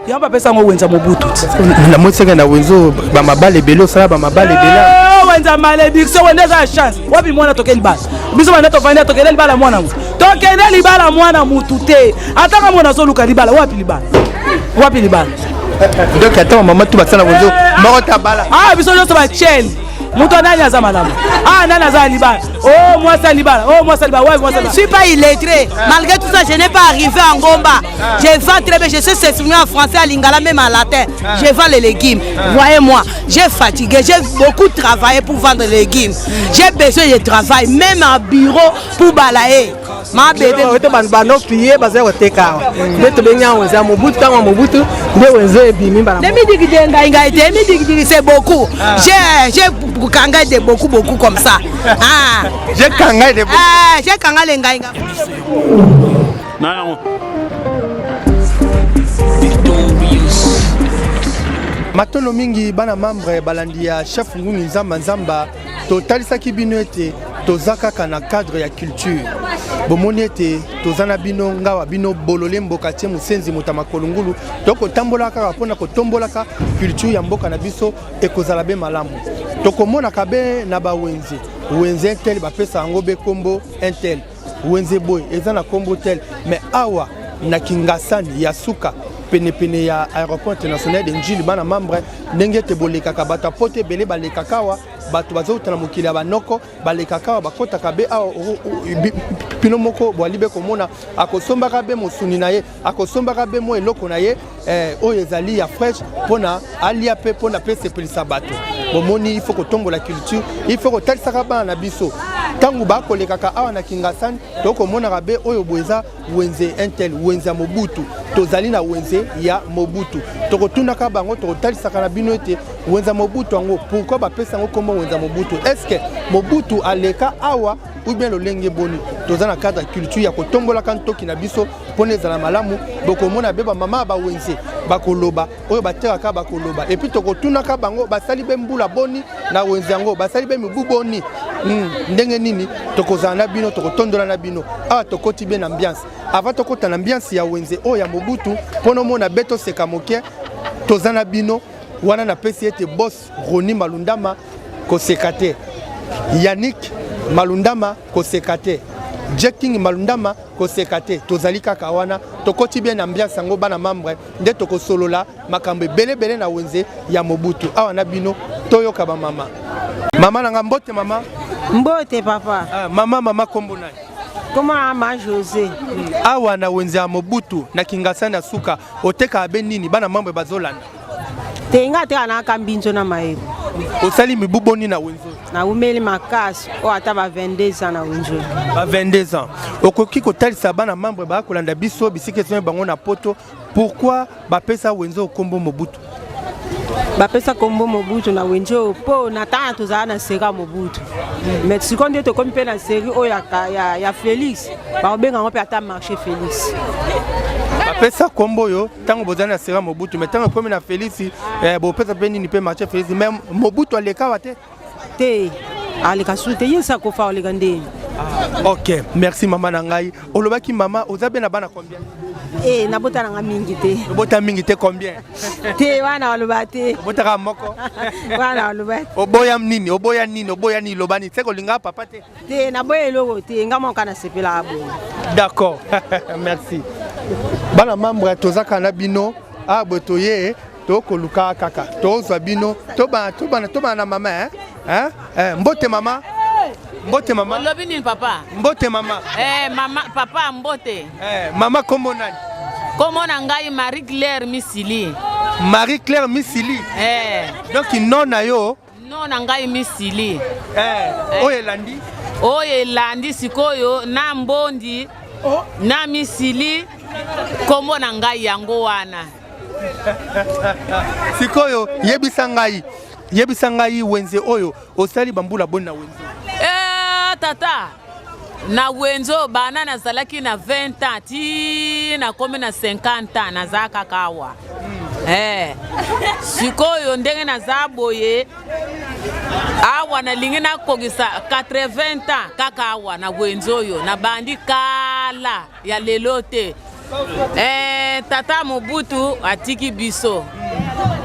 Yango bapesa yango wenza Mobutu. Namonisaka na wenze oyo bamabala ebele, osala bamabala ebele. Eh, wenza malédiction, wende eza ya chance. Wapi mwana tokei libala? Biso banda tovandi, tokende libala mwana mutu, tokende libala mwana mutu te. Ataka mwana azoluka libala, wapi libala? Wapi libala? Donc ata bamama tu basala wenze moko te abala. Ah, biso nyonso bachele moto nani aza malamu? Ah, nani aza ya libala? Oh, mwasi ya libala, oh, mwasi ya libala, wapi mwasi ya Je suis pas illettré. Malgré tout ça, je n'ai pas arrivé en Gomba. Je vends très bien. Je sais s'exprimer en français, à lingala, même en latin. Je vends les légumes. Voyez-moi, j'ai fatigué. J'ai beaucoup travaillé pour vendre les légumes. J'ai besoin de travail, même en bureau pour balayer. Ma bébé. Oyo bantu banopie baza koteka awa nde tobengi yango wenze ya Mobutu. Ntango ya Mobutu nde wenze ebimi mbala. Les midiki de ngai ngai te, midiki c'est beaucoup. J'ai kanga de beaucoup beaucoup comme ça. Ah. J'ai kanga de beaucoup. Ah, j'ai kanga le ngai ngai. Non. Matono mingi bana membre balandi ya chef Ngungi Nzamba Nzamba. Totalisaki bino ete toza kaka na cadre ya culture. Bomoni ete toza na bino ngawa bino bolole mboka tie mosenzi moto ya makolo ngulu. Tokotambola kaka mpona kotombolaka culture ya mboka na biso, ekozala be malamu. Tokomonaka be na bawenze, wenze intel bapesa yango be kombo intel, wenze boye eza na kombo tel. Mais awa na Kingasani ya suka, penepene ya aéroport international de Njili, bana membre, ndenge ete bolekaka, bato ya poto ebele balekaka awa, bato bazouta na mokili ya banoko balekaka awa, bakotaka be awa. Bino moko bwali be komona, akosombaka be mosuni na ye, akosombaka be mwa eloko na ye oyo ezali ya fresh mpona alia mpe mpona mpe sepelisa bato. Bomoni, il faut kotombola culture, il faut kotalisaka bana na biso ntango bakolekaka awa na Kingasani, tokomonaka be oyo boye eza wenze intel, wenze ya Mobutu. Tozali na wenze ya Mobutu, tokotunaka bango, tokotalisaka na bino ete wenze ya Mobutu yango, pourquoi bapesa yango kombo wenze ya Mobutu? Est ce que Mobutu aleka awa ou bien lolenge boni? Toza na cadre ya culture ya kotombolaka ntoki na biso mpona ezala malamu. Bokomona be bamama ya bawenze bakoloba, oyo batekaka bakoloba, et puis tokotunaka bango basali be mbula boni na wenze yango, basali be mibu boni, ndenge nini. Tokozala na bino, tokotondola na bino awa. Tokoti be na ambiance. Avant tokota na ambiance ya wenze oyo ya Mobutu mpona omona be toseka moke, toza na bino wana. Napesi ete boss Roni Malundama koseka te, Yannick Malundama koseka te, Jack King Malundama koseka te. Tozali kaka wana, tokoti bien na ambiance yango bana membre, nde tokosolola makambo ebelebele na wenze ya Mobutu awa na bino. Toyoka bamama. Mama nanga, mbote mama. Mbote papa. Ah, mama, mama, kombo nani? Kombo na ma José. Awa na wenze ya Mobutu na Kingasani ya suka, otekaka be nini? Bana mambo bazolanda. Te, nga ateka naka mbinzo na mayebo. Osali mibu boni na wenze oyo? Nawumeli makasi oyo, ata ba 22 ans na wenze oyo. Ba 22 ans. Okoki kotalisa bana membre bakolanda biso bisika ezomi bango na poto, pourquoi bapesa wenze oyo kombo Mobutu? Bapesa kombo Mobutu na wenze oyo mpo na ntango tozala na série ya Mobutu, mais sikoyo nde tokomi mpe na série oyo ya Félix, bakobenga yango mpe ata marché Félix. Bapesa kombo oyo ntango bozali na série Mobutu, mais ntango ekomi na Félix, bopesa mpe nini mpe marché Félix. Mais Mobutu aleka awa te? Te, aleka su te, ye esi akofa, aleka ndeni. Ok, merci mama na ngai. Olobaki mama oza be na bana combien? E, nabota nanga mingi te. Obota mingi te? Combien? Te, wana baloba te. Obotaka moko? Wana baloba te. Oboya nini? Oboya nini? Oboya nini? Loba nini? Se kolinga papa te? Te, naboya eloko te, nga moko nasepelaka boye. D'accord, merci. Bana membre, tozaka na bino awa boye, toye tokoluka kaka tozwa bino, tobana tobana tobana na mama, hein? Hein? Eh, mbote mama, mbote mama. Olobi nini papa? Mbote mama. Eh, mama, papa, mbote. Eh, mama, kombo nani? Kombo na ngai Marie Claire Misili. Marie Claire Misili. Eh. Donc non na yo? No na ngai Misili. Eh, oyo elandi? Oyo elandi sikoyo na mbondi, oh. Na Misili, kombo na ngai yango wana. Sikoyo yebisa ngai, yebisa ngai, wenze oyo osali bambula boni na wenze? Eh, tata, na wenze oyo bana nazalaki na 20 ans ti nakomi na 50 ans, naza kaka awa. Eh, sikoyo ndenge naza boye awa, nalingi nakokisa 80 ans kaka awa na wenze oyo. Nabandi kala ya lelo te. Eh, tata Mobutu atiki biso,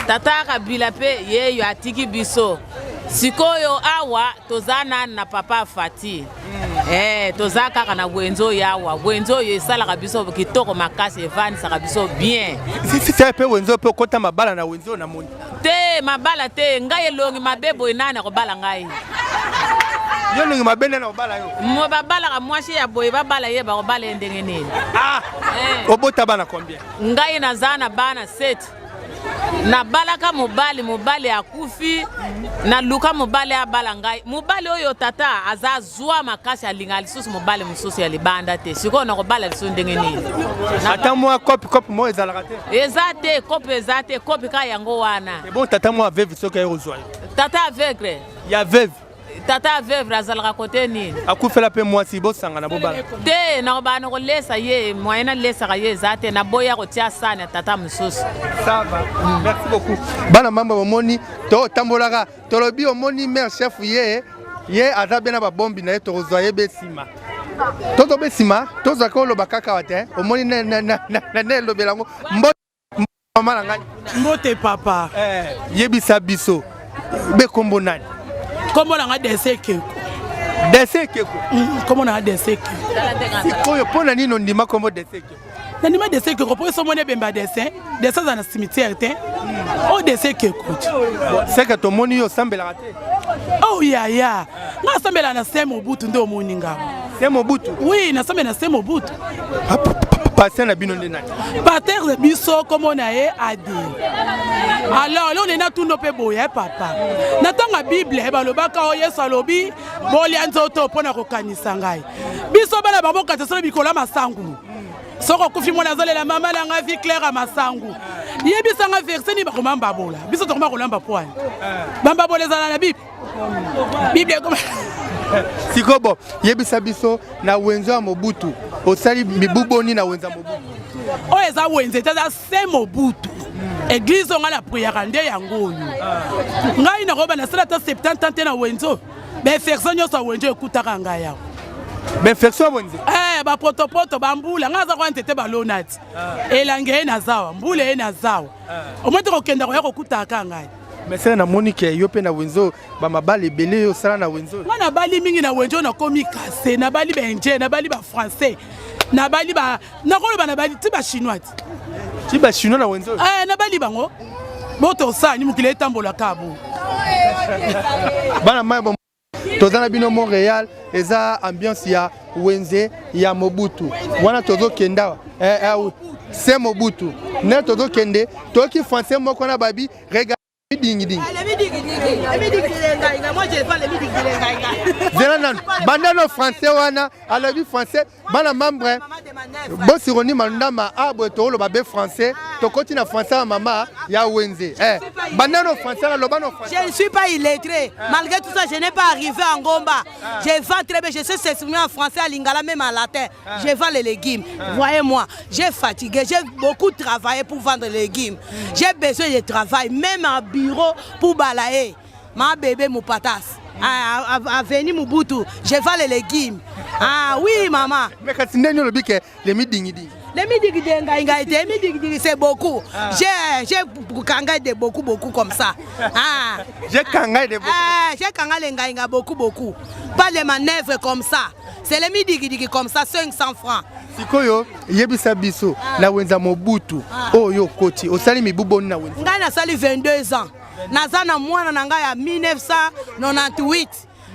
tata Kabila mpe yeyo atiki biso. Sikoyo awa toza nanu na papa Fati. Eh, toza kaka na wenze oyo awa. Wenze oyo esalaka biso kitoko makasi, evandisaka biso bien. Sisi mpe wenze mpe okota mabala na wenze oyo namoni. Te mabala te, ngai elongi mabe boye nani akobala ngai? Yo elongi mabe nani akobala yo? Mo babalaka mwasi ya boye babala ye bakobala ye ndenge nini? Ah! Eh. Obota bana combien? Ngai naza na bana 7. Nabalaka mobali, mobali akufi, naluka mobali abala ngai. Mobali oyo tata aza zwa makasi alinga lisusu mobali mosusu ya libanda te. Sikoyo nakobala lisusu ndenge nini? Ata mwa kope kope moko ezalaka te. Eza te, kope eza te, kope kaka yango wana. Et bon tata mwa veuve soki aye kozwa yo. Tata aveugle. Ya veuve. Tata veuve azalaka kote nini? Akufela mpe mwasi bosangana bobala. Te, nakobana nakolesa ye, moyen nalesaka ye eza te, naboya kotia sani ya tata mosusu. Ça va. Merci beaucoup. Bana mamba bomoni totambolaka tolobi omoni mère chef ye ye aza bien na babombi na ye tokozwa ye be nsima tozo be nsima tozwaka oloba kaka wa te omoni na elobela yango mama na ngai mbote papa eh, yebisa biso be kombo nani kombo na ngai dese ekeko dese ekeko kombo na ngai dese ekeko sikoyo mpo na nini ondima kombo dese ekeko nandima dese ekeko mpo eso omoni ebemba dessin dessin aza na cimetière te oyo dese ekeko seke tomoni yo osambelaka te oh yaya nga asambela na se mobutu nde omoni nga se mobutu oui nasambela na se mobutu Pasteur na bino nde nani? Pasteur na biso kombo na ye Ade. Alors leo nena tundo pe boye eh, papa. Na tanga Bible eh, balobaka o oh, Yesu alobi bolia nzoto mpo na kokanisa ngai. Biso bana bango kata solo bikola masangu. Soko okufi mwana azolela mama na ngai vie claire ya masangu. Yebisa ngai verset nini bakoma mbabola. Biso tokoma kolamba poani. Bambabola ezala na Bible. Bible ekoma sikoyo bo yebisa biso na wenze ya mobutu osali mibu boni na wenze ya mobutu oyo eza wenze te eza se mobutu eglise oyo ngai na priaka nde yango oyo ngai nakoba nasala ata 70 ans te na wenze oyo bainfection nyonso ya wenze ekutaka ngai awa bainfection ya wenze eh, bapotopoto bambula ngai aza kwa nzete balona ti ah. elange ye nazawa mbula ye nazawa ah. omoi te kokenda koya kokutaka ngai Mais sere namoni ke yo mpe na wenze oyo bamabala ebele yo osala na wenze oyo. Nga nabali mingi na wenze oyo nakomi kase, nabali ba indien, nabali ba français, nabali ba nakoloba nabali ti ba chinois ti. Ti ba chinois na wenze oyo? Eh, nabali bango. Boto osani mokili etambolaka bo. Bana mai toza na bino Montréal eza ambiance ya wenze ya Mobutu wana tozokenda eh, eh, se Mobutu nde tozokende toyoki français moko na babi rega dingidingi zela nanu banda no français wana alobi français bana membre bosironi malundama a ah, boye tooloba be français tokoti na français ya mama ya wenze eh, banda no français na loba no français je ne suis pas illettré malgré tout ça je n'ai pas arrivé en Ngomba je vends très bien je sais s'exprimer en français à lingala même en latin je vends les légumes voyez-moi j'ai fatigué j'ai beaucoup travaillé pour vendre les légumes j'ai besoin de travail même en bureau pour balayer Ma bébé Moupatas. Ah, avenue Mobutu, je vends les légumes. Ah oui, maman. Mais quand tu n'es pas que les midingidi. Les midingidi, les midingidi, c'est beaucoup. Ah. J'ai kangai de beaucoup, beaucoup comme ça. Ah. J'ai kangai de beaucoup. Ah, j'ai kangai les ngainga beaucoup, beaucoup. Pas les manœuvres comme ça. C'est les midingidi comme ça, 500 francs. Sikoyo, yebisa biso, na wenza Mobutu, oyo koti, osali mibu boni na wenza. Ngai nasali 22 ans. Naza na mwana na ngai ya 1998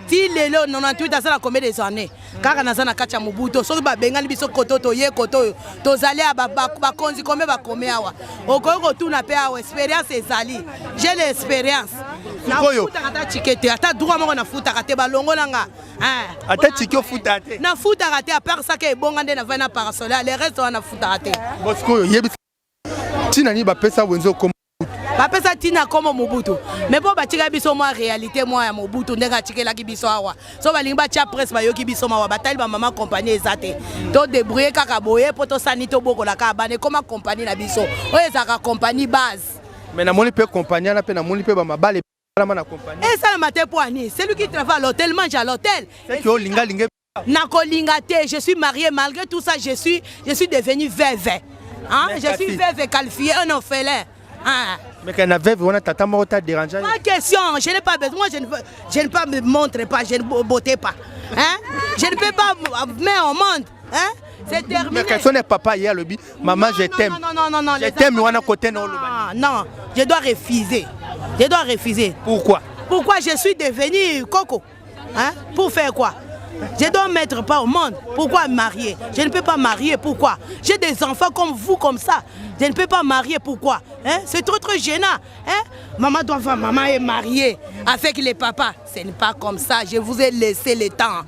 ti lelo 98 aza na combien des années kaka naza na kati ya mobutu soki babengani biso koto toye koto oyo tozali ya bakonzi combien bakomi awa okoki kotuna mpe awa experience ezali j'ai l'experience nafutaka ata tike te ata droit moko nafutaka te balongola nga ata tike ofutaka te nafutaka te apart saka ebonga nde navai na parasole le reste wana nafutaka te sikoyo yebisa ntina nini bapesa wenze okoma bapesa ntina nkombo mobutu me mpo batikaki biso mwa réalité mwa ya mobutu ndenge atikelaki biso awa so balingi batya presse bayoki biso mawa batali bamama kompani eza te todebrouille kaka boye mpo tosani tobokola kaka bana ekoma kompani na biso oyo ezalaka kompani base me namoni mpe kompani wana mpe namoni mpe bamabale esalama na kompani esalama te mpo ani celui qui travaille à l'hôtel mange à l'hôtel seke olingalinga. Nakolinga te, je suis mariée malgré tout ça, je suis je suis devenue veuve. Hein? Je suis veuve qualifiée, un orphelin. Hein? Mais quand la veuve wana tata moko ta déranger. Pas question, je n'ai pas besoin, moi je ne je ne pas me montre pas, je ne beauté pas. Hein? Je ne peux pas mettre au monde, hein? C'est terminé. Mais question n'est papa hier le maman je t'aime. Non non non non, je t'aime wana côté non Ah, non, je dois refuser. Je dois refuser. Pourquoi? Pourquoi je suis devenue coco? Hein? Pour faire quoi? Je dois mettre pas au monde. Pourquoi marier? Je ne peux pas marier. Pourquoi? J'ai des enfants comme vous, comme ça. Je ne peux pas marier. Pourquoi? Hein? C'est trop, trop gênant. Hein? Maman doit voir, maman est mariée avec les papas. Ce n'est pas comme ça. Je vous ai laissé le temps.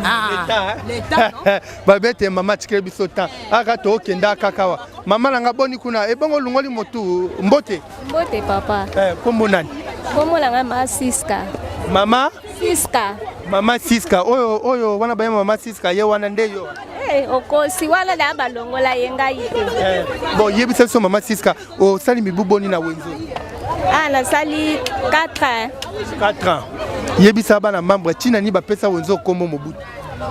Ah, le temps, hein? Babette, maman, tu crées biso temps. Aka to kenda kakawa. Maman nanga boni kuna ebongo lungoli motu mbote. Mbote papa. Eh, kombo nani? Kombo nanga ma Siska. Mama? Siska. Mama Siska, oyo oyo wana bayema mama Siska ye wana nde yo. Eh, okosi wana da balongola ye ngai te. Eh, bon yebisa biso mama Siska, osali mibu boni na wenze? Ah, nasali 4 ans. 4 ans. Yebisa bana membre tina ni bapesa wenze kombo Mobutu.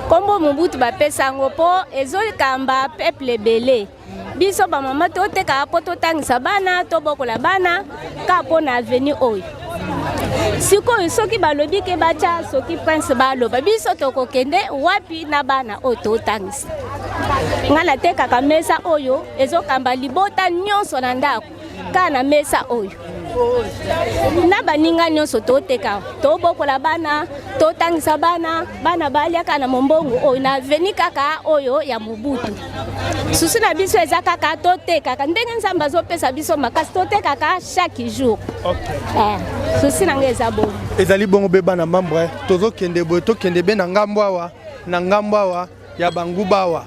Kombo Mobutu bapesa yango po ezokamba peuple ebele. Biso bamama totekaka mpo totangisa bana, tobokola bana kaka mpo na avenue oyo. Sikoyo soki balobi ke batya soki prince baloba, biso tokokende wapi na bana oyo totangisa? Ngai natekaka mesa oyo ezokamba libota nyonso na ndako, kaka na mesa oyo na baninga nyonso toteka, tobokola bana, totangisa bana, bana baliaka na mombongo oyo na avenue kaka oyo ya Mobutu. Susu na biso eza kaka totekaka ndenge Nzambe azopesa biso makasi, totekaka chaque jour. Okay. Susi na ngai eza bongo. Ezali bongo be bana membre, tozokende boye, tokende be na ngambo awa, na ngambo awa ya banguba awa.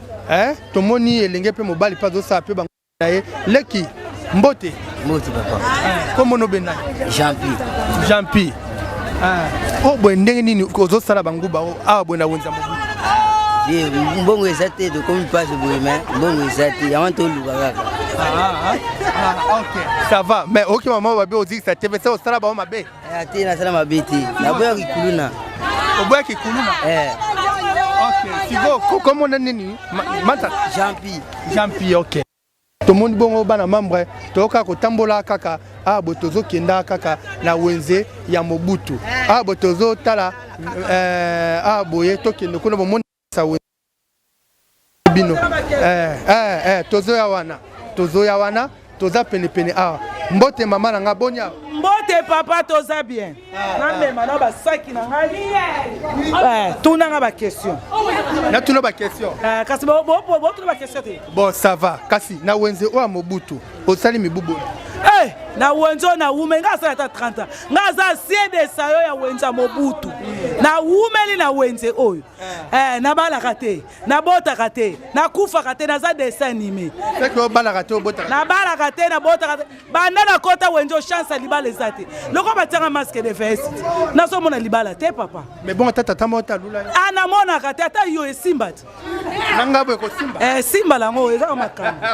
Tomoni elenge pe mobali pe azosala pe banguba na ye. Leki, mbote. Mbote papa. Kombo no be nani? Jean-Pi. Jean-Pi. Oh boye ndenge nini ozosala banguba awa boye na wenza Mobutu? Ye, mbongo eza te, tokomi pasi boye, mais mbongo eza te, yango toluka kaka. Ok, ça va. Mais ok maman babe ozikisa te, mais ça osala bango mabe. Te nasala mabe te, naboyaki kuluna. Oboyaki kuluna? Ok, sikoyo komona nini? Manta? Jean-Pi. Jean-Pi, ok. Tomoni bongo bana membre toyoka kotambola kaka awa boye, tozokenda kaka na wenze ya Mobutu awa boye, tozotala awa boye, tokende kuna bomoni sa wenze bino. Tozoya wana, tozoya wana, toza penepene awa. Mbote mama na nga, boni awa? Mbote papa, toza bien. Namema na basaki na ngai. Tuna nga ba question. Natuna ba question. Kasi botuna ba question te. Bon, ça va. Kasi na wenze oyo ya Mobutu, osali mibu boni? Na wenze oyo na wume, nga asala ata 30 ans. Nga aza ancien de sayo ya wenze ya Mobutu. Na wumeli na wenze oyo. Nabalaka te, nabotaka te, nakufaka te, naza dessin animé. Soki obalaka te, obotaka te. Nabalaka te, nabotaka te. Banda nakota wenze chance ya libala eza te. Loko batianga masque de veste. Nazomona libala te papa. Mais bon, tata tata mota lula. Ah, namonaka te, ata yo esimba te. Na ngambo ekosimba. Simba lango eza makambo.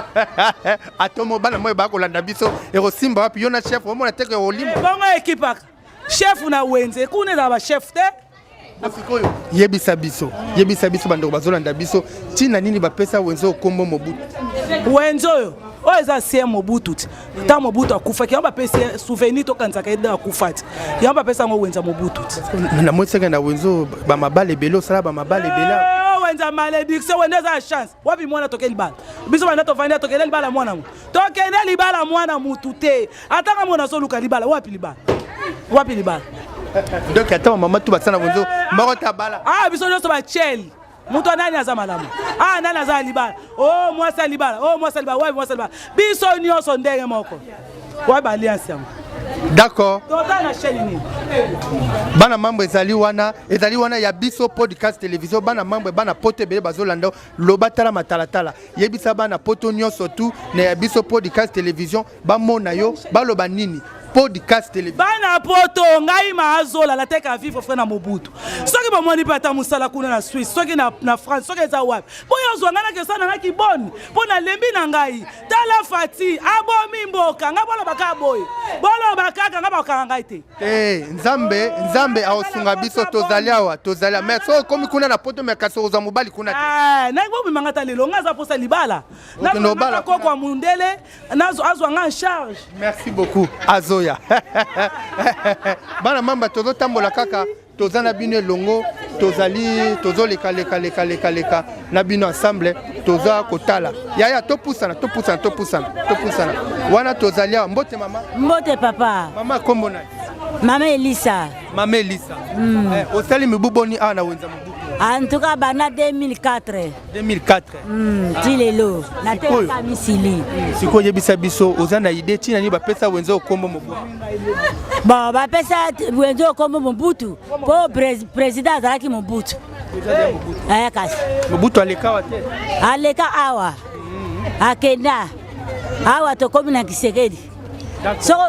Ato mobala moyo bakolanda biso ekosimba wapi yo na chef omona te ke olimo. Bongo ekipaka. Chef na wenze kuna eza ba chef te. Sikoyo yebisa biso, yebisa biso bandeko bazolanda biso ntina nini bapesa wenze okombo Mobutu? Wenze oyo oyo eza ancien Mobutu ti. Ntango Mobutu akufaki yango bapesi ye souvenir, tokanisaka ye nde akufa ti. Yango bapesa yango wenze Mobutu ti. Namonisaka na wenze oyo ba mabala ebele, osala ba mabala ebele. Wenze ya malédiction, wenze eza ya chance. Wapi mwana toke libala? Biso banda tovandi tokende libala mwana mo. Tokende libala mwana mutu te. Atanga mwana azoluka libala, wapi libala? Wapi libala? Donc ata mama tu basala wenze moko ta bala. Ah, biso nyonso ba cheli. Moto nani aza malamu? Ah, nani aza libala? Oh, mwasi ya libala. Oh, mwasi ya libala. Wapi mwasi ya libala? Biso nyonso ndenge moko. Wapi ba alliance yango? D'accord. Tota na chaîne nini? Bana mambo ezali wana, ezali wana ya biso podcast télévision, bana mambo bana poto ebele bazolanda loba tala matalatala. Yebisa bana poto nyonso tu na ya biso podcast télévision bamona yo baloba nini? Podcast télévision. Bana poto ngai maazola la teka vivre frère na Mobutu. Soki bomoni pe ata musala kuna na Suisse, soki na France, soki eza wapi? Boyo zwa ngai na kesa na ngai boni. Po na lembi na ngai. Tala Fati abomi mboka, ngai boloba ka boye. Boloba kaka nga bakanga ngai te. Te, Nzambe, Nzambe aosunga biso tozali awa, tozali. Mais soki okomi kuna na poto mais kasi okozwa mobali kuna te. Eh, na bobima nga ta lelo nga aza posa libala. Okende obala koko ya mundele nazo azwa nga en charge. Merci beaucoup Azoya. Bana mamba tozotambola kaka toza na bino elongo tozali tozoleka leka leka leka leka na bino ensemble toza kotala yaya topusana topusana topusana topusana wana tozali awa mbote mama mbote papa mama kombo na mama elisa mama elisa mm. eh, osali mibu boni awa na wenza mobutu en tout cas banda 2004 2004 mm, ti lelo natekaka misili sikoyo oyebisa biso oza na ide ntina nini bapesa wenze okombo mobutu bon bapesa wenze okombo mobutu mpo président azalaki mobutu eh, kasi mobutu aleka awa te aleka awa akenda awa tokomi na kisekedi soko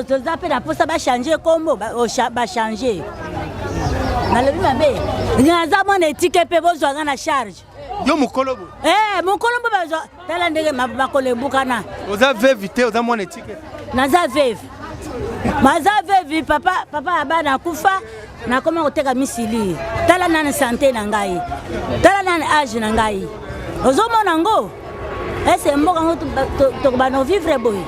toza mpe na mposa bachange nkombo bachange nalobi mabe naza mwana etike mpe bozwa nga na charge yo mokolo bo eh, mokolo mbo bazwa tala ndenge makolo ebukana oza veve te oza mwana etike naza veve baza veve papa papa ya bana akufa nakoma koteka misili tala nani sante na ngai tala nani age na ngai ozomona ngo ese mboka ngo tokobanda kovivre boye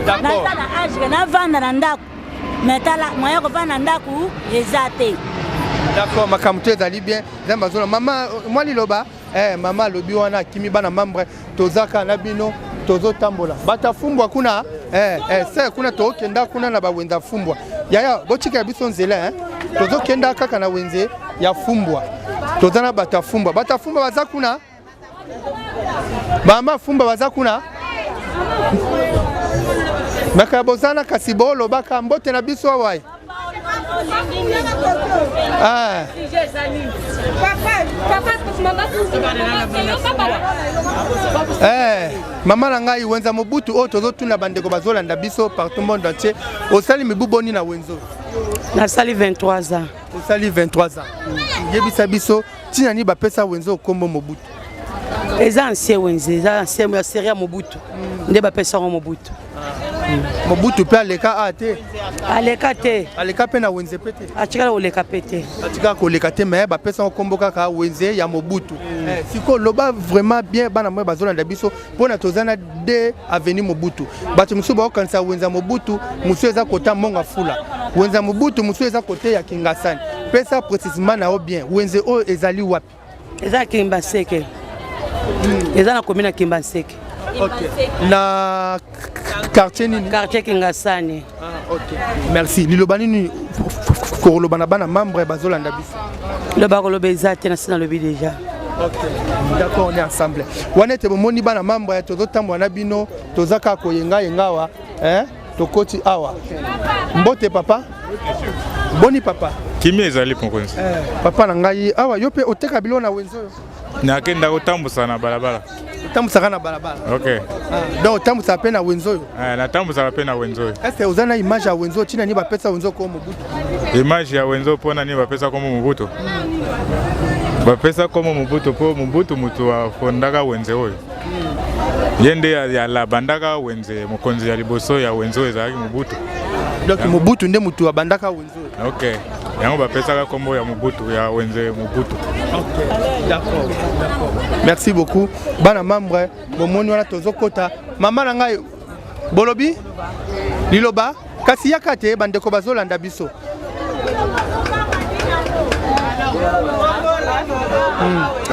naza na age ke navanda na ndako me tala moyen kovanda na ndako eza te d'accord makambo to ezali bien nzambe azola mama mwa liloba Eh, mama alobi wana akimi bana membre toza kaka na bino tozotambola bato fumbwa kuna eh, eh, se kuna tokenda kuna na bawenze ya fumbwa yaya botikela biso nzela eh. Tozokenda kaka na wenze ya fumbwa toza na bato ya fumbwa bato ya fumbwa baza kuna mama fumbwa baza kuna maka bozana kasi bolobaka mbote na biso awa Ah. Eh, mama na ngai wenza mobutu oyo tozotuna bandeko bazolanda biso partout monde entier osali mibu boni na wenzo nasali 23 ans osali 23 ans yebisa biso ntina nini bapesa wenzo nkombo mobutu eza ancien wenze eza ancien ya serie ya mobutu nde bapesa yango mobutu Mobutu mpe aleka a te aleka te aleka mpe na wenze mpe te atikala koleka mpe te atikala koleka te me bapesa yango nkombo kaka wenze ya mobutu mm. Eh, sikoyo loba vraiment bien bana moye bazolanda biso mpo na toza na de avenue mobutu bato mosusu bakokanisa wenze ya mobutu mosusu eza kota monga fula wenze ya mobutu mosusu eza kote ya kingasani pesa précisement na yo bien wenze oyo ezali wapi Eza Kimbanseke. Eza na commune ya Kimbanseke. Okay. Na quartier nini? Quartier Kingasani. Ah, okay. Merci. Liloba nini koloba na bana membre bazolanda biso? Loba koloba eza te na sina lobi déjà. Ok, d'accord, on est ensemble. Wana ete bomoni bana membre tozotambola na bino toza kaka koyengayenga awa eh? Tokoti awa. Mbote papa. Boni papa. Kimia ezali mokonzi. Eh, papa na ngai awa yo pe oteka biloko na wenze oyo. Nakenda kotambusa na balabala. Otambusaka na balabala. Ok. Ah, donc otambusaka pe na wenze oyo. Eh, natambusaka pe na wenze oyo. Est-ce que oza na image ya wenze oyo tina nini bapesa wenze oyo Mobutu? Image ya wenze oyo mpona nini bapesa kombo Mobutu? Bapesa kombo Mobutu mpo Mobutu moto afondaka wenze oyo. Ye nde abandaka wenze, mokonzi ya liboso ya wenze oyo ezalaki Mobutu. Donc Mobutu nde motu abandaka wenze oyo. Ok, yango bapesaka kombo ya Mobutu ya wenze Mobutu. Ok, d'accord, d'accord. Merci beaucoup. Bana membre, bomoni wana tozokota. Mama na ngai bolobi liloba kasi yaka te bandeko bazolanda biso.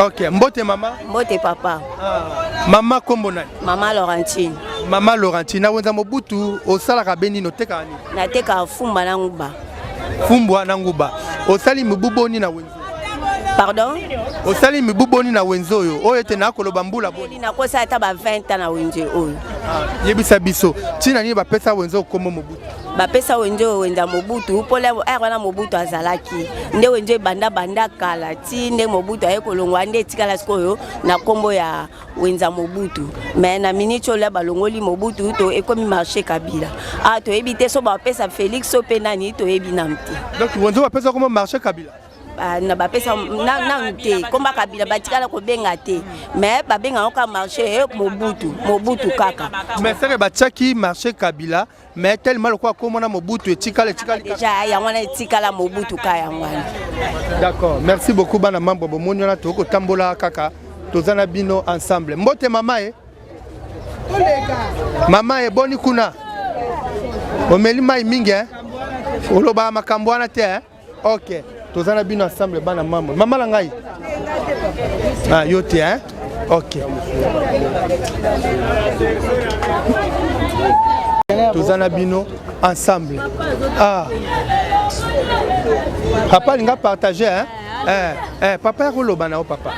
Ok, mbote mama. Mbote papa. Ah. Mama kombo nani? Mama Laurentine. Mama Laurentine, na wenza Mobutu osalaka be nini otekaka nini? Natekaka fumba na nguba. Fumbwa na nguba. Osali mibu boni na wenze? Pardon? Osali mibu boni na wenze oyo? Oyo ete nakoloba mbula boni? Nakosala ata ba 20 ans na wenze oyo. Ah, yebisa biso, ntina nini bapesa wenze okombo Mobutu? Bapesa wenze oyo wenze ya Mobutu mpo ere wana Mobutu azalaki nde wenze ebanda banda kala ti nde Mobutu aye kolongwa nde etikala sikoyo na nkombo ya wenze ya Mobutu. Mais na minute oyo balongoli Mobutu to ekomi marché Kabila. Ah, toyebi te so bapesa Félix so mpe nani toyebi nanu te. Donc wenze bapesa kombo marché Kabila? Na bapesa nanu te komba Kabila, batikala kobenga te, mais babenga yango kaka marché Mobutu, Mobutu kaka. Mais seke batiaki marché Kabila, mais tellement lokola komona Mobutu etikala, etikali. Déjà yango wana etikala Mobutu ka yango wana. D'accord, merci beaucoup. Bana membre, bomoni wana tokotambola kaka, toza na bino ensemble. Mbote mama e mama, eboni kuna? Omeli mai mingi, eh? Olobaka makambo wana te, eh? Ok, toza na bino ensemble, bana membre. Mama na ngai, ah, yo te, hein? Ok, toza na bino ensemble. Ah, papa alinga partage, hein? Eh, eh, papa ya koloba na yo, papa.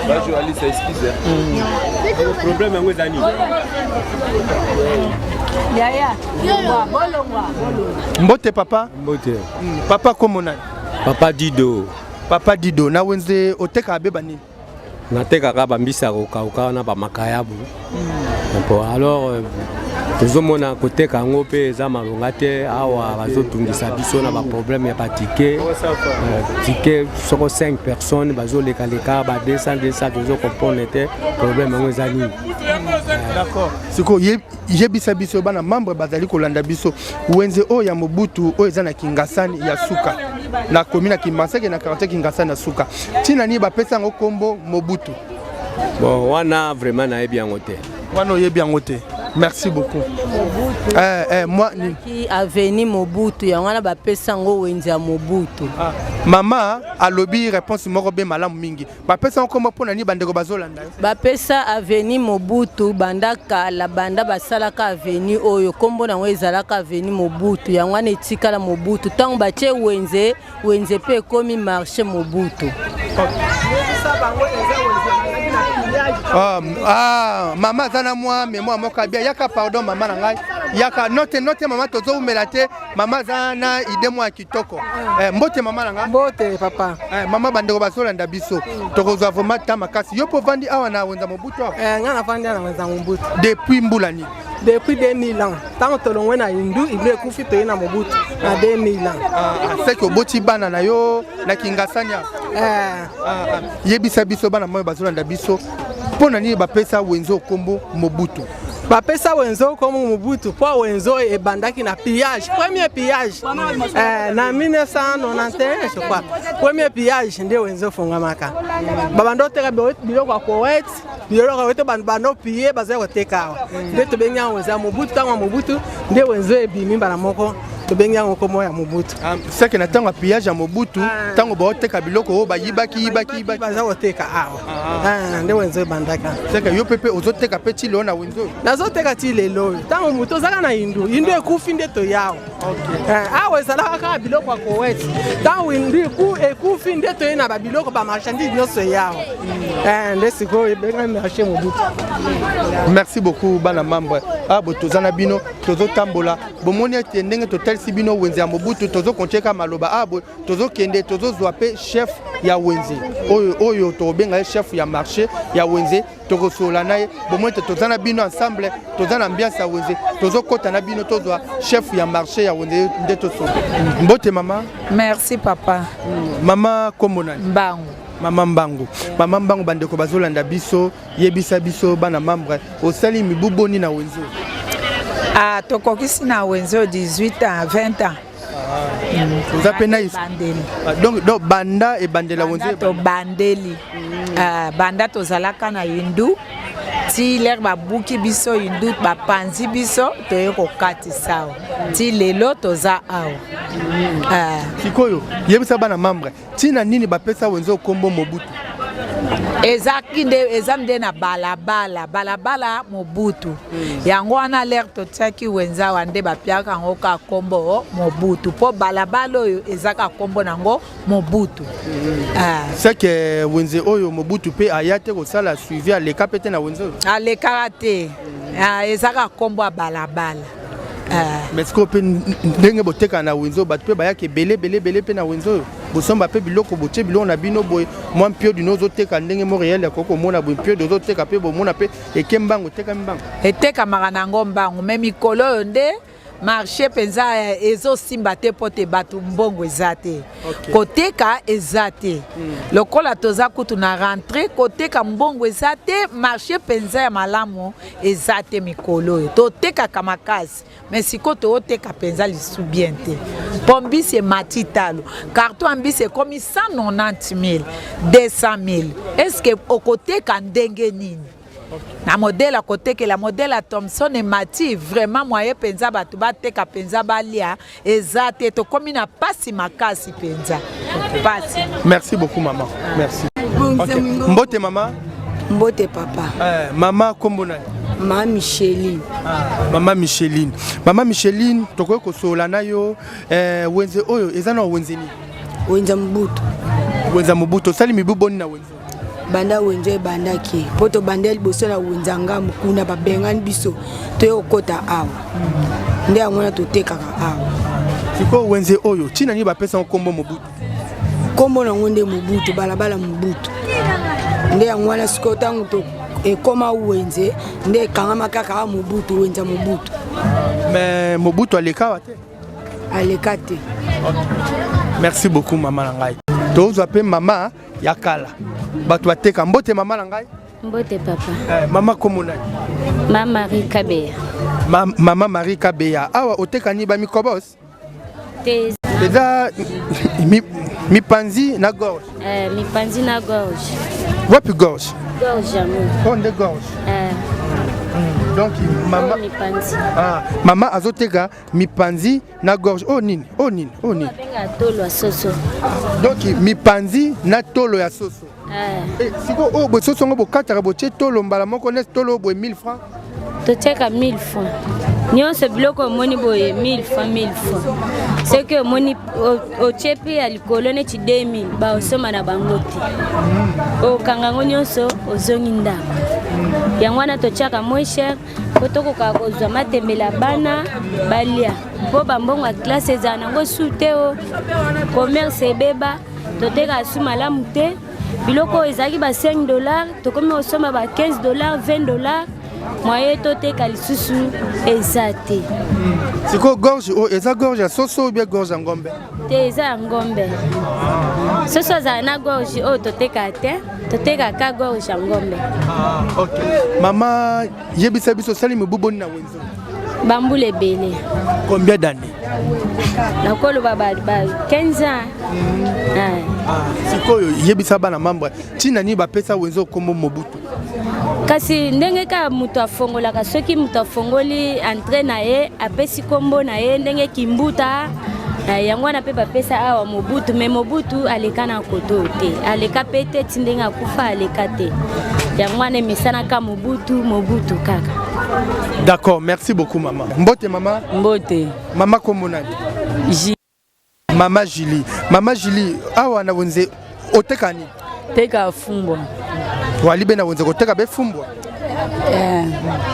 Bajournaliste, excuse, problème yango eza nini? Yaya, bolongwa. Mbote papa. Mbote. Papa, kombo nani? Papa Dido. Papa Dido, na wenze otekaka beba nini? Natekaka bambisi ya kokauka wana, bamakayabu. Bon, alors tozomona koteka yango mpe eza malonga te. Awa bazotungisa biso na baproblème ya batike. Tike soko 5 personnes bazolekaleka ba 200 200, tozokomprendre te problème yango eza nini. D'accord, sikoyo yebisa biso, bana membre bazali kolanda biso, wenze oyo ya Mobutu oyo eza na Kingasani ya suka, na komi na Kimbanseke, na quartier Kingasani ya suka, ntina nini bapesa yango nkombo Mobutu? Bon, wana vraiment nayebi yango te. Wana oyebi yango te. Merci beaucoup. Eh, moi Ki avenue Mobutu, yango wana bapesa yango wenze ya Mobutu. Ah. Mama alobi réponse moko be malamu mingi. Bapesa yango nkombo mpo na nini? Bandeko bazolanda yo. Bapesa avenue Mobutu banda kala, banda basalaka avenue oyo, nkombo nango ezalaka avenue Mobutu. Yango wana etikala Mobutu. Ntango batie wenze, wenze mpe ekomi marché Mobutu. Ah, ah, mama aza na mwa mémoire moko abia. Yaka, pardon, mama na ngai, yaka note note. Mama, tozowumela te. Mama aza na idée mwa ya kitoko. Mbote mama na ngai. Mbote papa. Mama, bandeko bazolanda biso, tokozwa vraiment ta makasi. Yo mpo ovandi awa na wenza Mobutu awa? Eh, ngai nafandi awa na wenza Mobutu. Depuis mbula nini? Depuis 2000 ans. Ntango tolongwe na Indu, Indu ekufi, toye na Mobutu na 2000 ans. Ah, seke oboti bana na yo na Kingasani awa? Eh. Ah, ah. Yebisa biso, bana moyo bazolanda biso, mpo na nini bapesa wenze okombo Mobutu? Bapesa wenze okombo Mobutu mpo wenze oyo ebandaki na pillage, premier pillage, na 1991 je crois. Premier pillage nde wenze ofongamaka. Babanda oteka biloko ya Koweït, biloko ya Koweït, banda opille, bazali koteka awa. Nde tobengi yango wenze ya Mobutu. Ntango ya Mobutu nde wenze ebimi mbala moko, tobengi yango kombo ya Mobutu. Seke na ntango ya pillage ya Mobutu, ntango baoteka biloko oyo bayibaki yibaki yibaki, baza koteka awa. Ah, nde wenze ebandaka. Seke yo mpe ozoteka mpe ti lelo na wenze oyo? Nazoteka ti lelo oyo. Ntango moto ozalaka na Indu, Indu ekufi, nde toyawa awa. Ezalaka kaka biloko ya Koweït. Ntango Indu ekufi, nde toye na babiloko, bamarchandise nyonso eyawa. Nde sikoyo ebengami marché Mobutu. Merci beaucoup, bana membre. Bo toza na bino, tozotambola. Bomoni ete ndenge totalisi bino wenze ya Mobutu, tozokontie kaka maloba. Boye tozokende, tozozwa mpe chef ya wenze oyo, oyo tokobenga ye chef ya marché ya wenze, tokosolola na ye. Bomoni ete toza na bino ensemble, toza na ambiance ya wenze. Tozokɔta na bino, tozwa chef ya marché ya wenze nde tosolola. Mbote mama. Merci papa. Mama, kombo nani? Mbangu. Mama Mbangu, mama Mbangu, bandeko bazolanda biso, yebisa biso, bana membre, osali mibu boni na wenze? Ah, tokokisi na wenze oyo 18 ans, 20 ans. Oza mpe na Ebandeli. Donc banda ebandela wenze? Tobandeli. Ah, banda tozalaka na Indu ti lere babuki biso Indu, bapanzi biso, toye kokatisa awa. Ti lelo toza awa. Ah. Sikoyo yebisa bana membre, ntina nini bapesa wenze okombo Mobutu? Ezalaki nde, eza nde na balabala, balabala Mobutu. Yango wana lere totiaki wenze awa, nde bapiaka yango kaka nkombo Mobutu, mpo balabala oyo eza kaka nkombo nango Mobutu. Ah. Seke wenze oyo, Mobutu mpe aya te kosala suivi, aleka mpe te na wenze oyo? Alekaka te. Ah, eza kaka nkombo ya balabala. Ah. Mais sikoyo mpe ndenge botekaka na wenze oyo, bato mpe bayaka ebele ebele ebele mpe na wenze oyo, bosomba mpe biloko, botie biloko na bino boye, mwa mpiodi no ozoteka ndenge mo réel akoki komona boye, mpiodi ozoteka mpe bomona mpe eke mbango, etekami mbango? Etekamaka nango mbango, mais mikolo oyo nde Marché mpenza eh, ezosimba te mpo te bato mbongo eza te. Okay. Koteka eza te. Lokola toza kutu na rentrée, koteka mbongo eza te, marché mpenza ya malamu eza te mikolo oyo. Totekaka makasi, mais sikoyo tooteka mpenza lisusu bien te. Mpo mbisi emati talo. Carton ya mbisi ekomi 190 000, 200 000. Est-ce que okoteka ndenge nini? Na modèle ya kotekela modèle ya Thomson emati vraiment moyen mpenza bato bateka mpenza balia eza te, tokomi na pasi makasi mpenza pasi. Merci beaucoup maman. Merci. Okay. Mbote mama. Mbote papa. Eh, mama kombo nani? Mama Micheline. Ah, mama Micheline. Mama Micheline, tokoki kosolola na yo eh, wenze oyo eza na wenze nini? Wenze Mobutu. Wenze Mobutu, osali mibu boni na wenze? Banda wenze ebandaki mpo tobanda liboso na wenze ya ngambo kuna babengani biso toye kokɔta awa nde yango wana totekaka awa. Sikoyo wenze oyo ntina nini bapesa yango nkombo Mobutu? Nkombo nango nde Mobutu, balabala Mobutu nde yango wana. Sikoyo ntango ekoma wenze nde ekangama kaka awa Mobutu, wenze ya Mobutu. Mais Mobutu aleka awa te? Aleka te. Merci beaucoup mama na ngai. Tozwa mpe mama ya kala bato bateka. Mbote mama na ngai. Mbote papa. Eh, mama kombo nani? Ma Marie Kabeya. Ma, mama Marie Kabeya, awa otekani ba mikobos te? Eza mi, mipanzi na gorge. Eh, mipanzi na gorge. Wapi gorge? Gorge yango. Oh, nde gorge. Eh. Donc mama oh, mipanzi. Ah, mama azoteka mipanzi na gorge. Oyo nini? Oyo nini? Oyo nini? Babenga tolo ya soso. Donc mipanzi na tolo ya soso. Eh. Eh, sikoyo oyo boye soso yango bokataka botie tolo mbala moko neti tolo oyo boye 1000 francs? Totiaka 1000 francs nyonso. Biloko omoni boye 1000 francs, 1000 francs. Soki omoni otie mpe ya likolo neti 2000, baosomba na bango te. Okanga yango nyonso, ozongi ndako. Yango wana totiaka moins cher mpo tokokaka kozwa matembela bana balia, mpo bambongo ya classe ezala nango su te. O commerce ebeba, totekaka su malamu te. Biloko oyo ezalaki ba 5 $, tokomi kosomba ba 15 $, 20 $. Moyen toteka lisusu eza te. Sikoyo gorge oyo eza gorge ya soso ou bien gorge ya ngombe? Te, eza ya ngombe. Soso azala na gorge oyo totekaka te, totekaka gorge ya ngombe. Ok, mama, yebisa biso, osali mibu boni na wenze? Bambula ebele. Combien d'années? Nakoloba ba 15 ans. Ah. Sikoyo yebisa bana membre ntina nini bapesa wenze okombo Mobutu. Kasi ndenge kaka moto afongolaka, soki moto afongoli entrée na ye, apesi nkombo na ye ndenge Kimbuta. Yango wana mpe bapesa awa Mobutu. Mais Mobutu aleka na koto te, aleka mpe te ti ndenge akufa, aleka te. Yango wana emesanaka Mobutu, Mobutu kaka. D'accord, merci beaucoup mama. Mbote mama. Mbote. Mama, kombo nani? Mama Julie. Mama Julie, awa na wenze oteka nini? Teka fumbwa. Wali be na wenze koteka be fumbwa? Eh.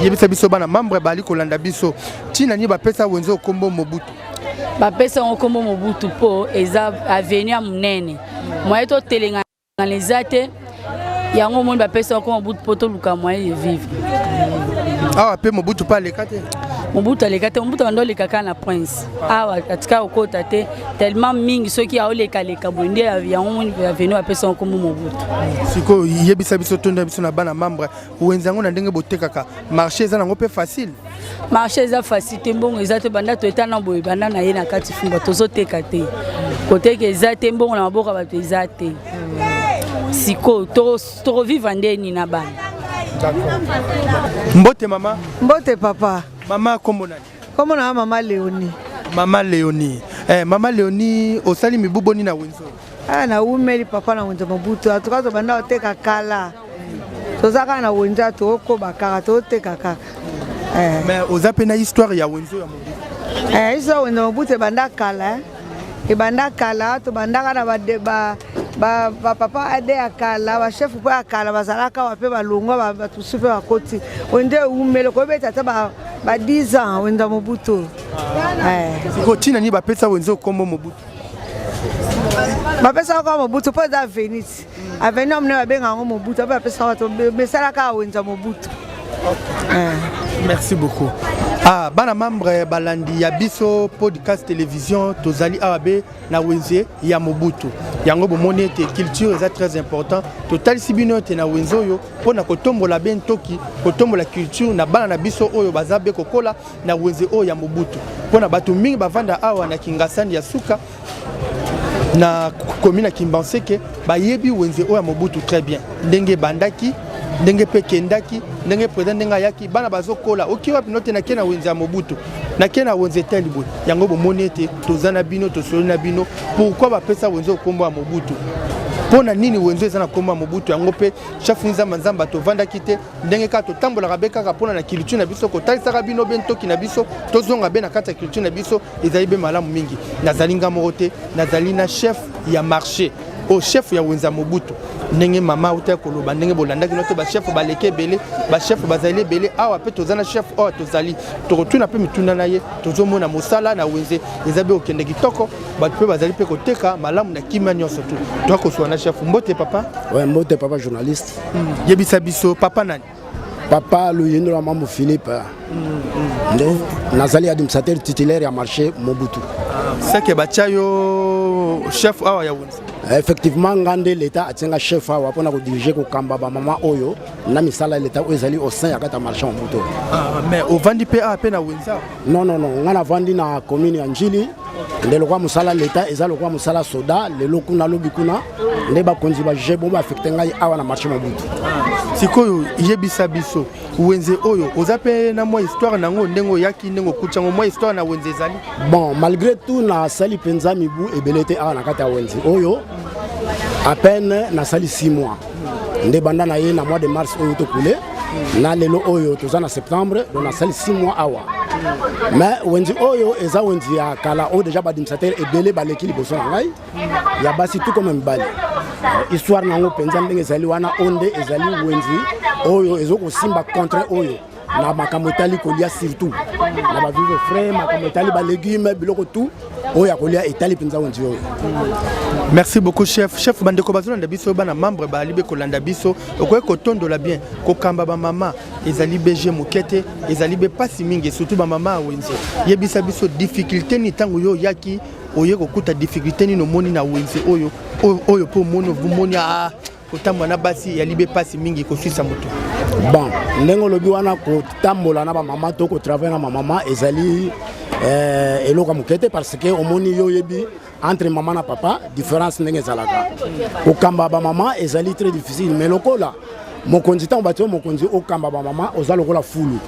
Yebisa biso bana membre bali kolanda biso ntina nini bapesa wenze okombo Mobutu. Bapesa yango nkombo Mobutu mpo eza avenue ya monene, moyen totelengana eza te. Yango omoni bapesa yango Mobutu mpo toluka moyen de vivre. Awa mpe Mobutu mpe aleka te? Mobutu aleka te. Mobutu abanda oleka kaka na Prince. Awa atika kokota te tellement mingi. Soki aolekaleka boye nde yango omoni avenue bapesa yango nkombo Mobutu. Sikoyo yebisa biso, tonda biso na bana membre, wenze yango na ndenge botekaka, marché eza nango mpe facile? Marché eza facile te, mbongo eza te. Banda toeta na boye, banda na ye na kati fumba tozoteka te, koteka eza te, mbongo na maboko ya bato eza te. Sikoyo tokovivre ndeni na bana? Mbote mama. Mbote papa. Mama, kombo nani? Kombo na mama Léonie. Mama Léonie, eh, mama Léonie, osali mibu boni na wenze? Ah, nawumeli papa na wenze Mobutu. Atuka tobanda koteka kala, toza kaka na wenze, tokokoba kaka, toteka kaka. Eh. Mais oza mpe na histoire ya wenze ya Mobutu? Eh, histoire wenze Mobutu ebanda kala, eh. Ebanda kala, tobandaka na bapapa ade ya kala, bachef mpo ya kala bazalaka awa mpe balongwa, bato mosusu mpe bakoti. Wenze ewumeli, koyebeta ata ba 10 ans wenze Mobutu. Sikoyo ntina nini bapesa wenze okombo Mobutu? Bapesaka kaka Mobutu mpo eza avenue, avenue ya monene, babenga yango Mobutu mpe bapesaka bato mesalaka wenze Mobutu. Merci beaucoup. Ah, bana membre balandi ya biso podcast télévision tozali awa be na wenze ya Mobutu. Yango bomoni ete culture eza très important. Totalisi bino ete na wenze oyo mpo na kotombola be ntoki, kotombola culture na bana na biso oyo baza be kokola na wenze oyo ya Mobutu. Mpo na bato mingi bavanda awa na Kingasani ya suka na commune ya Kimbanseke bayebi wenze oyo ya Mobutu très bien ndenge ebandaki ndenge mpe ekendaki ndenge président ndenge ayaki bana bazokola oki wapi note nake na wenze ya Mobutu nake na wenze etali boye yango bomoni ete toza na bino tosoli na bino pourquoi bapesa wenze okombo ya Mobutu mpo na nini wenze eza na nkombo ya Mobutu yango mpe chef nzamba nzamba tovandaki te ndenge kaka totambolaka be kaka mpona na culture na biso kotalisaka bino be ntoki na biso tozonga be na kati ya culture na biso ezali be malamu mingi nazali nga moko te nazali na chef ya marché oyo chef ya wenza mobutu ndenge mama auta koloba ndenge bolandaki no te bachef baleki ebele bachef bazali ebele awa mpe toza na chef oyo tozali tokotuna mpe mituna na ye tozomona mosala na wenze eza be kokende kitoko bato mpe bazali mpe koteka malamu na kimia nyonso tu toya na chef mbote papa ouais, mbote papa journaliste yebisa biso papa nani papa luyendo la mambo philippe nde nazali administrateur titulaire ya marché mobutu seke batya yo chef awa ya wenze effectivement nga nde l'état atie nga chef awa mpona kodirige kokamba bamama oyo na misala ya l'état oyo ezali au sein ya kati ya marché mobutu ah, mais ovandi mpe awa mpe na wenze awa non non non nga navandi na commune ya njili nde lokola mosala leta eza lokola mosala soda lelo kuna lobi kuna nde bakonzi ba juge bo baaffecte ngai awa na marché mobutu sikoyo yebisa biso wenze oyo oza mpe na mwa histoire na yango ndenge oyaki ndenge okuti yango mwa histoire na wenze ezali bon malgré tout nasali mpenza mibu ebele te awa na kati ya wenze oyo à peine nasali 6 mois nde banda na ye na mois de mars oyo tokule na lelo oyo toza na septembre donc nasali 6 mois awa mais wenzi oyo eza wenzi ya kala oyo deja baadministrateur ebele baleki liboso na ngai ya basi tout comme mibali histoire na yango mpenza ndenge ezali wana oyo nde ezali wenzi oyo ezokosimba contre oyo na makambo etali kolia surtout na bavivre frais makambo etali balegume biloko tout oyo ya kolia etali mpenza wenzi oyo merci beaucoup chef chef bandeko bazolanda biso bana membre baali be kolanda biso okoki kotondola bien kokamba bamama ezali bg moke te ezali be mpasi mingi surtout bamama ya wenze yebisa biso difficulté nini ntango yo oyaki oye kokuta difficulté nini omoni na wenze oyo oyo mpe omoni omoni ah, kotambola na basi ya libe mpasi mingi koswisa moto bon ndenge olobi wana kotambola na bamama to kotravaille na bamama ezali eh, eloko ya moke te parce que omoni yo oyebi entre mama na papa différence ndenge ezalaka kokamba bamama ezali très difficile mais lokola mokonzi ntango batie mokonzi okamba bamama oza lokola fulu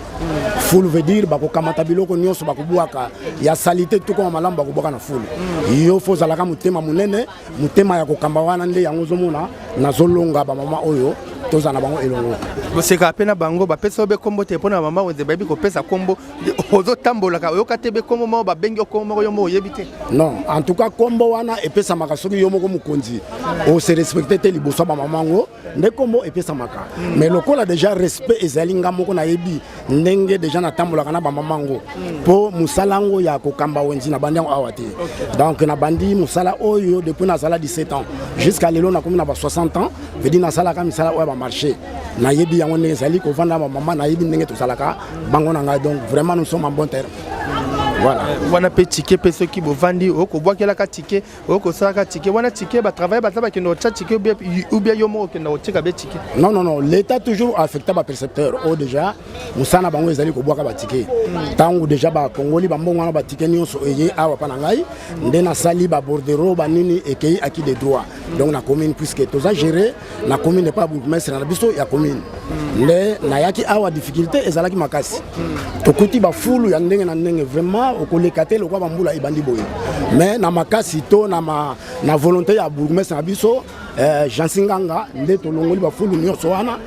fulu veut dire bakokamata biloko nyonso bakobwaka ya salite tukoma malamu bakobwaka na fulu yo fo ozalaka motema monene motema ya kokamba wana nde yango ozomona nazolonga bamama oyo tozala na bango elongo bosekaka mpe na bango bapesa yo be nkombo te mpo na mama wenze bayebi kopesa nkombo ozotambolaka oyoka te be nkombo moko babengi yo nkombo moko yo moko oyebi te non en tout cas nkombo wana epesamaka soki yo moko mokonzi ose respecte te liboso ya bamama yango nde nkombo epesamaka mais lokola déjà respect ezali nga moko nayebi ndenge déjà natambolaka na bamama yango mpo mosala yango ya kokamba wenzi nabandi yango awa te donc nabandi mosala oyo depuis nazala 17 ans jusqu'à lelo nakomi na ba 60 ans veut dire nasalaka misala oyo ya bamarché nayebi yango ndenge ezali kovanda na bamama nayebi ndenge tozalaka bango na ngai donc vraiment nous sommes en bon terme voilà wana mpe tike mpe soki bovandi okobwakelaka tike okosalaka tike wana tike batravaille baza bakende kotya tike ou bien yo moko okenda kotika be tike non non non l'état toujours affecta bapercepteur oyo déjà mosala na bango ezali kobwaka batike ntango déjà bakongoli bambongo wana batike nyonso eye awa mpa na ngai nde nasali babordero banini ekei acquis de droit donc na commune puisque toza géré na commune epa bourgmestre na biso ya commune nde nayaki awa difficulté ezalaki makasi tokuti bafulu ya ndenge na ndenge vraiment okoleka te lokwa bambula ebandi boye mais na makasi to na, ma, na volonté ya bourgmestre na biso eh, Jansi Nganga nde tolongoli bafulu nyonso wana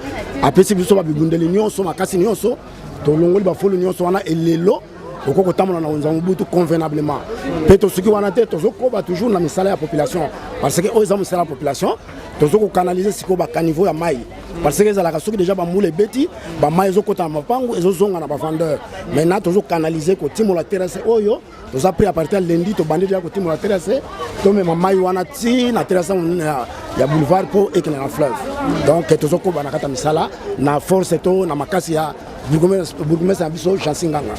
apesi biso babibundeli nyonso makasi nyonso tolongoli bafulu nyonso wana elelo okoki kotambola na wenze ya mobutu convenablement mpe tosuki wana te tozokoba toujours na misala ya population parce que oyo eza mosala ya population tozo kokanalize sikoyo bakaniveau ya mai parce que ezalaka soki déjà bambula ebeti bamai ezokota na mapangu ezozonga na bavendeur maintenant tozokanalize kotimola terrasse oyo toza prix à partir ya lundi tobandi deja kotimola terrasse tomema mai wana ti na terrasse monene ya, ya boulevard mpo ekende na fleuve donc tozokoba na kati ya misala na force to na makasi ya bourgmestre na biso Jansi Nganga.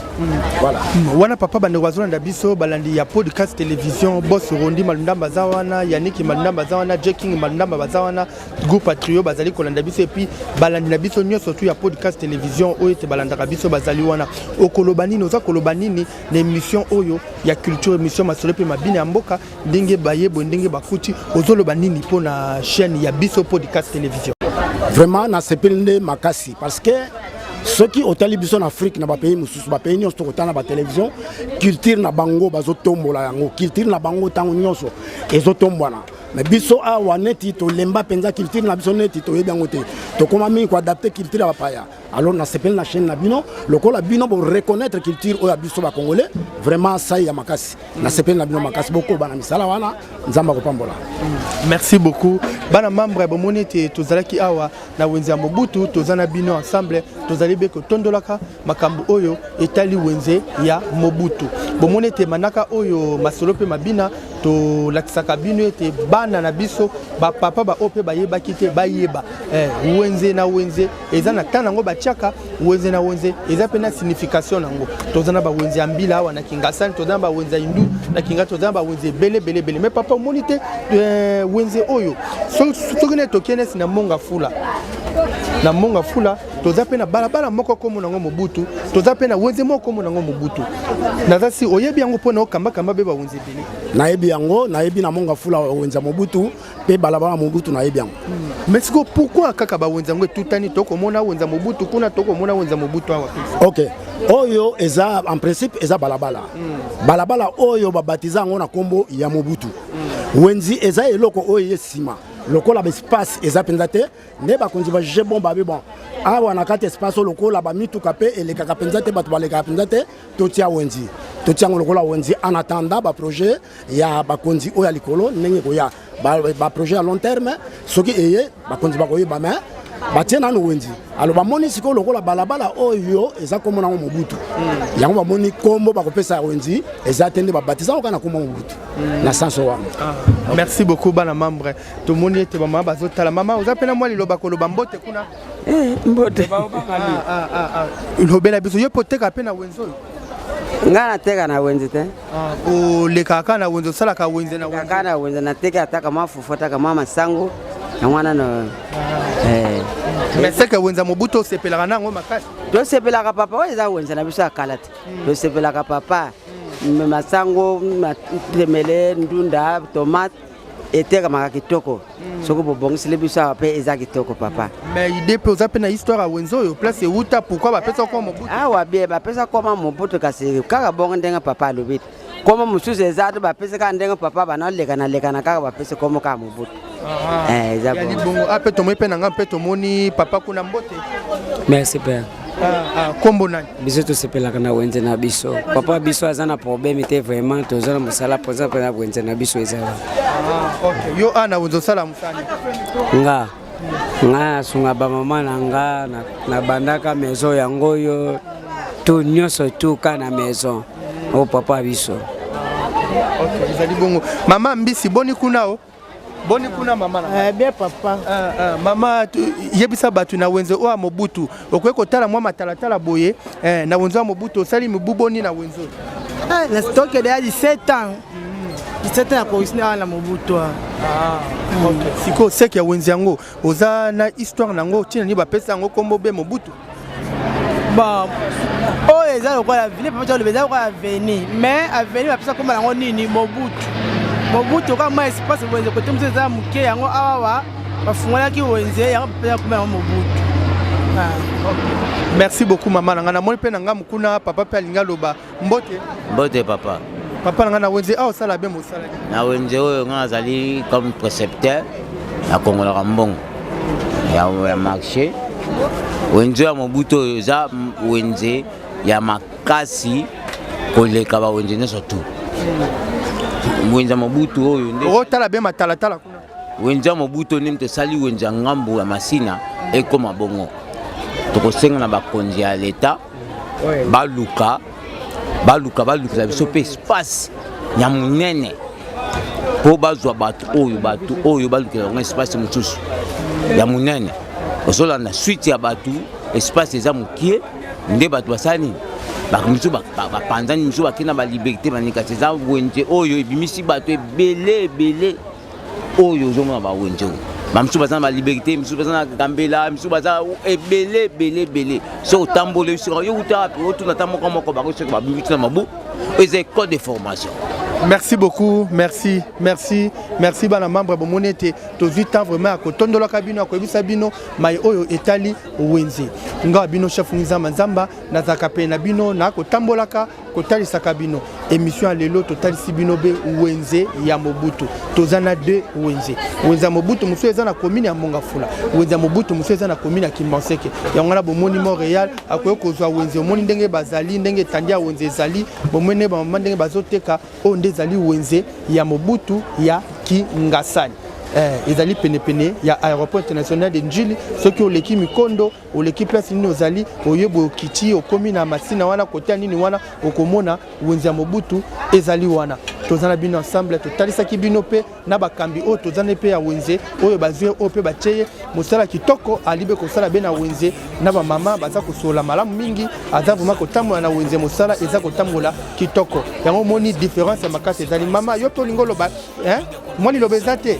Voilà. Wana papa, bandeko bazolanda biso, balandi ya podcast télévision, boss Rondi Malundamba aza wana, Yannick Malundamba aza wana, J King Malundamba baza wana, groupe Atrio bazali kolanda biso, et puis balandi na biso nyonso tu ya podcast télévision oyo ete balandaka biso bazali wana. Okoloba nini, oza koloba nini na émission oyo ya culture, émission masolo mpe mabina ya mboka, ndenge bayebo, ndenge bakuti, ozoloba nini mpo na chaîne ya biso podcast télévision? Vraiment nasepeli nde makasi, parce que soki otali biso na Afrique, na bapays mosusu, bapays nyonso tokotala na batelevizio, culture na bango bazotombola yango, culture na bango ntango nyonso ezotombwana. Mais biso awa neti tolemba mpenza culture na biso, neti toyebi yango te, tokóma mingi koadapter culture ya bapaya. Alors nasepeli na chaîne na bino, lokola bino boreconnaître culture oyo ya biso bacongolais. Vraiment sai ya makasi, nasepeli na bino makasi. Bokoba na misala wana, Nzambe akopambola. Merci beaucoup. Bana membre, bomoni ete tozalaki awa na wenze ya Mobutu, toza na bino ensemble, tozali be kotondolaka makambo oyo etali wenze ya Mobutu. Bomoni ete manaka oyo masolo mpe mabina, tolakisaka bino ete bana na biso, bapapa baoyo mpe bayebaki te, bayeba wenze na wenze eza na ntan yango batiaka wenze na wenze, eza mpe na signification nango. Toza na bawenze ya mbila awa na Kingasani, toza na bawenze ya indu na Kinga, toza na bawenze ebele ebele ebele. Mais papa, omoni te wenze oyo, soki ne tokende nesi na Monga Fula, na Monga Fula toza mpe na balabala moko kombo nango Mobutu, toza mpe na wenze moko kombo nango Mobutu. Naza si oyebi yango mpona okambakamba mpe bawenze ebele. Nayebi yango, nayebi na Monga Fula wenze ya Mobutu mpe balabala ya Mobutu, nayebi yango. Mais sikoyo pourquoi kaka bawenze yango etutani? Tokomona wenze ya Mobutu kuna, tokomona wenze ya Mobutu awa mpe. Ok, oyo eza en principe eza balabala, balabala oyo babatiza yango na nkombo ya Mobutu. Wenzi eza eloko oyo ye nsima, lokola baespace eza mpenza te, nde bakonzi bajuger bon, babi bon, awa na kati espace oyo, lokola bamituka mpe elekaka mpenza te, bato balekaka mpenza te, totia wenzi, totia yango lokola wenzi en attendant baprojet ya bakonzi oyo ya likolo ndenge koya, baprojet ya long terme. Soki eye, bakonzi bakoyeba, mais batie nano wenzi. Alors bamoni sikoyo lokola balabala oyo eza kombo nango Mobutu, yango bamoni kombo bakopesa ya wenzi eza te, nde babatisa yango kaka na kombo Mobutu na sanso wana. Merci beaucoup. Bana membre, tomoni ete bamama bazotala. Mama, oza mpe na mwa liloba koloba? Mbote kuna. Mbote. Lobela biso, yo mpo oteka mpe na wenze oyo? Ngai nateka na wenze te. Olekaka kaka na wenze, osalaka wenze na wenze? Kaka na wenze, nateka ataka mwa fufu, ataka mwa masango, yango wana no. Mais seke wenze ya Mobutu osepelaka na yango makasi? Tosepelaka papa, oyo eza wenze na biso ya kala te. Tosepelaka papa, masango, matemele, ndunda, tomate etekamaka kitoko. Soki bobongiseli biso awa mpe eza kitoko papa. Mais idée mpe oza mpe na histoire ya wenze oyo, place euta, pourquoi bapesa koma Mobutu? Awa bien, bapesa koma Mobutu, kasi kaka bongo ndenge papa alobi te. Koma mosusu eza te, bapesi kaka ndenge papa bana olekana lekana, kaka bapesi komo kaka Mobutu. Eza bongo. Mpe tomoni mpe na nga mpe tomoni papa kuna, mbote. Merci père. Kombo nani? Biso tosepelaka na wenze na biso papa. Biso aza na problème te, vraiment toza na mosala mpenza mpena, wenze na biso ezala. Yo a na wenze osala mosala? Nga nasunga bamama na nga, nabandaka maison yango oyo tu nyonso tuka na maison oyo papa biso. Ezali bongo. Mama mbisi, boni kuna o, boni kuna mama na? Bien papa. Mama, yebisa bato na wenze oyo ya Mobutu, okoki kotala mwa matalatala boye, na wenze ya Mobutu osali mibu boni na wenze oyo? Na tokende ya 17 ans, 17 ans ya kokisi awa na Mobutu. Sikoyo seke ya wenze yango, oza na histoire nango, ntina nini bapesa yango nkombo be Mobutu? Bon, oyo eza lokola ville papa oloba, eza lokola avenue, mais avenue bapesa komba yango nini? Mobutu. Mobutu kaka mwa espace wenze kote mosusu eza moke, yango awawa bafungolaki wenze, yango bapesa komba yango Mobutu. Merci beaucoup mama na ngai. Namoni mpe na ngambu kuna papa mpe alingi aloba. Mbote. Mbote papa. Papa na ngai, na wenze awa osala be mosala? Na wenze oyo ngai nazali comme précepteur, nakongolaka mbongo ya marché. Wenze ya Mobutu oyo eza wenze ya makasi koleka bawenze nyonso tu. Wenze ya Mobutu oyo nde otala be matalatala kuna. Wenze ya Mobutu nde tosali wenze ya ngambu ya Masina ekóma bongo. Tokosenga na bakonzi ya leta baluka baluka balukela biso mpe espace ya monene mpo bazwa bato oyo, bato oyo balukela bango espace mosusu ya monene. Ozolanda suite ya bato, espace eza mokie. Nde bato basala nini? Misusu bapanzani, misusu bakei na baliberté banikasi. Eza wenze oyo ebimisi bato ebele ebele oyo ozomona bawenze oyo. Bamisusu baza na baliberté, misusu baza na gambela, misusu baza ebele ebele ebele. Soki otamboli, soki yo uta wapi, otuna ata moko moko bango, soki babimisi na mabu, oyo eza école de formation. Merci beaucoup, merci, merci, merci bana membre. Bomoni ete tozwi temps vraiment ya kotondolaka bino, ya koyebisa bino mai oyo etali wenze. Nga bino chef Nzamba Nzamba, nazalaka pene na bino na kotambolaka, kotalisaka bino émission ya lelo. Totalisi bino be wenze ya Mobutu. Toza na deux wenze: wenze ya Mobutu mosusu eza na commune ya Mongafula, wenze ya Mobutu mosusu eza na commune ya Kimbanseke. Yango wana bomoni Montréal akoki kozwa wenze. Omoni ndenge bazali, ndenge etandi ya wenze ezali, bomoni ndenge bamama ndenge bazoteka. Oyo nde ezali wenze ya Mobutu ya Kingasani. Ezali penepene ya aéroport international de Njili. Soki oleki Mikondo, oleki place nini, ozali oyeba, okiti, okomi na Masina wana, kote nini wana, okomona wenze ya Mobutu ezali wana. Toza na bino ensemble, totalisaki bino mpe na bakambi oyo toza na mpe ya wenze oyo bazwi oyo mpe batie ye mosala kitoko. Ali be kosala be na wenze na bamama baza kosolola malamu mingi. Aza vraiment kotambola na wenze, mosala eza kotambola kitoko. Yango omoni différence ya makasi ezali. Mama, yo mpe olingi oloba? Mwa liloba eza te?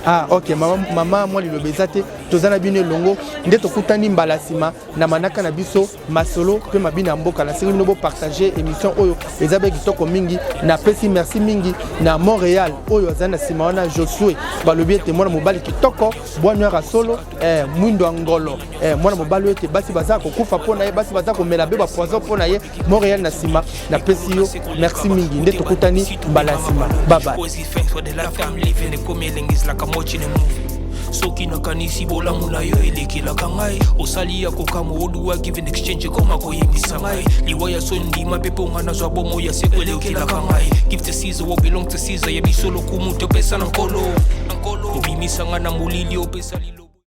Ah, ok, mama, mama, mwa liloba eza te. Toza na bino elongo nde tokutani mbala nsima na manaka na biso masolo mpe mabina ya mboka. Nasengi bino bopartage émission oyo, eza be kitoko mingi. Napesi merci mingi na Montréal oyo azali na nsima wana, Josue. Balobi ete mwana mobali kitoko, bois noir ya solo, mwindo ya ngolo, mwana mobali oyo ete basi baza kokufa mpo na ye, basi baza komela be bapoison mpo na ye. Montréal na nsima, napesi yo merci mingi. Nde tokutani mbala ya nsima, bye. Ekomi elengi ezalaka mochi na movie. Soki nakanisi bolamu na yo elekelaka ngai, osali ya kokamwa. Oduwa give and exchange ekoma koyebisa ngai liwa ya soni. Ndima mpe mpo nga nazwa bomo ya seko elekelaka ngai. Give to Caesar what belong to Caesar. Ya biso lokumu topesa na Nkolo. Obimisanga na molili, opesa.